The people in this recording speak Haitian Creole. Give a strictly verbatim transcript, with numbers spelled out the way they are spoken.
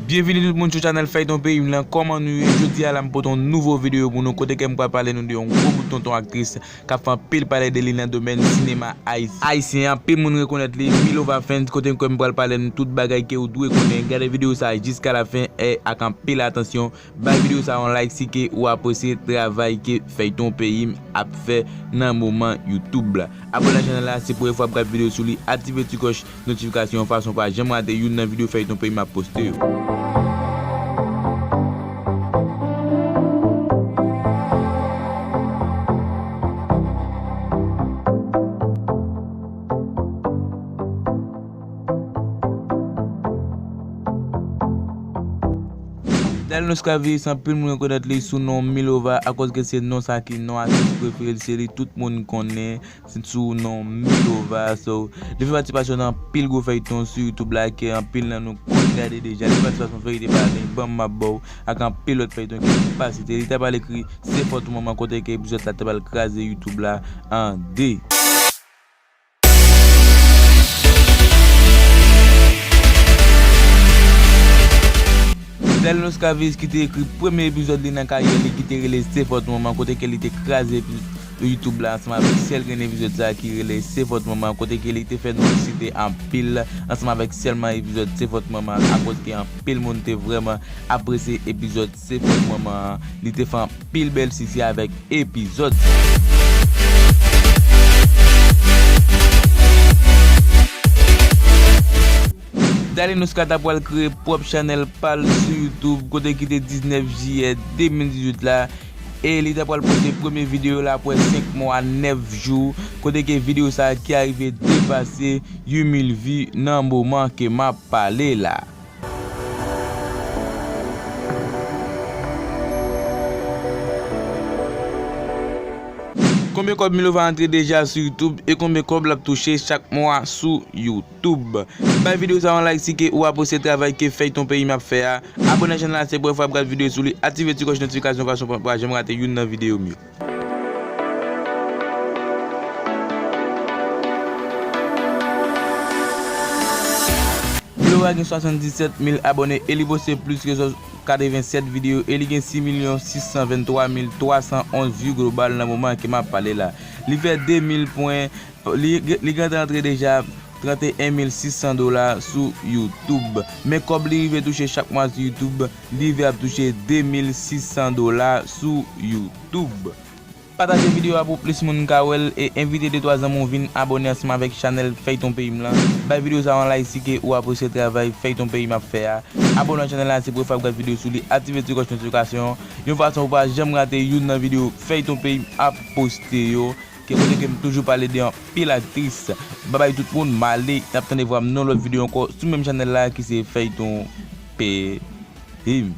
Byenvini tout moun sou chanèl Fèyton Peyi m lan. Kòman nou ye? Jodi a la m pote yon nouvo videyo pou nou, kote ke m pral pale nou de yon gwo bout tonton aktris k ap fè anpil pale de li nan domèn sinema ayis-, ayisyen an. Anpil moun rekonèt li, Milova Fans, kote ke m pral pale nou tout bagay ke ou dwe konnen. Gade videyo sa a jiska la fen e ak anpil atansyon. Bay videyo sa a yon like si ke ou apresye travay ke Fèyton Peyi m ap fè nan moman YouTube la. Abòne ak chanèl la, se premye fwa w ap gade videyo sou li, aktive ti klòch notifikasyon an fason w pa janm rate youn nan videyo Fèyton Peyi m ap poste yo. Dalinoska Vice, anpil moun rekonèt li sou non Milova, akoz ke se non sa ki non atis prefere l, se li tout moun konnen sou non Milova. So, li fè patisipasyon nan anpil gwo fèyton sou YouTube la ke anpil nan nou konn gade deja. Li fè patisipasyon Verite pa gen, Ban m m ap ba w, ak anpil lòt fèyton ke m pa site. Li ta pral ekri Se fòt ou manman, kote ke epizòd sa ta pral kraze YouTube la an de. Dalinoska Vice ki te ekri premye epizòd li nan karyè li ki te rele Se fòt ou manman, kote ke li te kraze epi-, YouTube la ansanm avèk sèl grenn epizòd sa ki rele Se fòt ou manman, kote ke li te fè nou site anpil ansanm avèk sèlman epizòd Se fòt ou manman, akoz ke anpil moun te vrèman apresye epizòd Se fòt ou manman an. Li te fè anpil bèl sisi avèk epizòd. Dalinoska ta pral kreye pwòp chanèl pa l sou YouTube, kote ki te diznèf jiyè de mil dizuit la, e li ta pral poste premye videyo l apre senk mwa, nèf jou, kote ke videyo sa a ki arive depase uit mil vi nan moman ke m ap pale la. Konbyen kòb Milova antre deja sou YouTube e konbyen kòb l ap touche chak mwa sou YouTube? Bay videyo sa a yon like si ke ou apresye travay ke Fèyton Peyi m ap fè a. Abòne ak chanèl la, se premye fwa w ap gade videyo sou li. Aktive ti klòch notifikasyon fason pou w pa janm rate youn nan videyo m yo. Milova gen swasanndisèt mil abòne e li poste plis ke katrevennsèt videyo e li gen sis milyon sis san venntwa mil twa san onz vi global nan moman ke m ap pale la. Li fè de mil pwen, li, li gentan antre deja tranteyen mil sis san dola sou YouTube. Men kòb li rive touche chak mwa sou YouTube, li rive ap touche de mil sis san dola sou YouTube. Pataje videyo a pou plis moun ka wè l e envite de twa zanmi w vin abòne ansanm avèk chanèl Fèyton Peyi m lan. Bay videyo sa a yon like si ke ou apresye travay Fèyton Peyi m ap fè a. Abòne ak chanèl la, se premye fwa w ap gade videyo sou li, aktive ti klòch notifikasyon an, yon fason pou w pa janm rate youn nan videyo Fèyton Peyi m ap poste yo, ke kote ke m toujou pale de anpil aktris. Babay tout moun, m ale, n ap tande vwa m nan lòt videyo ankò sou menm chanèl la ki se Fèyton Peyi m.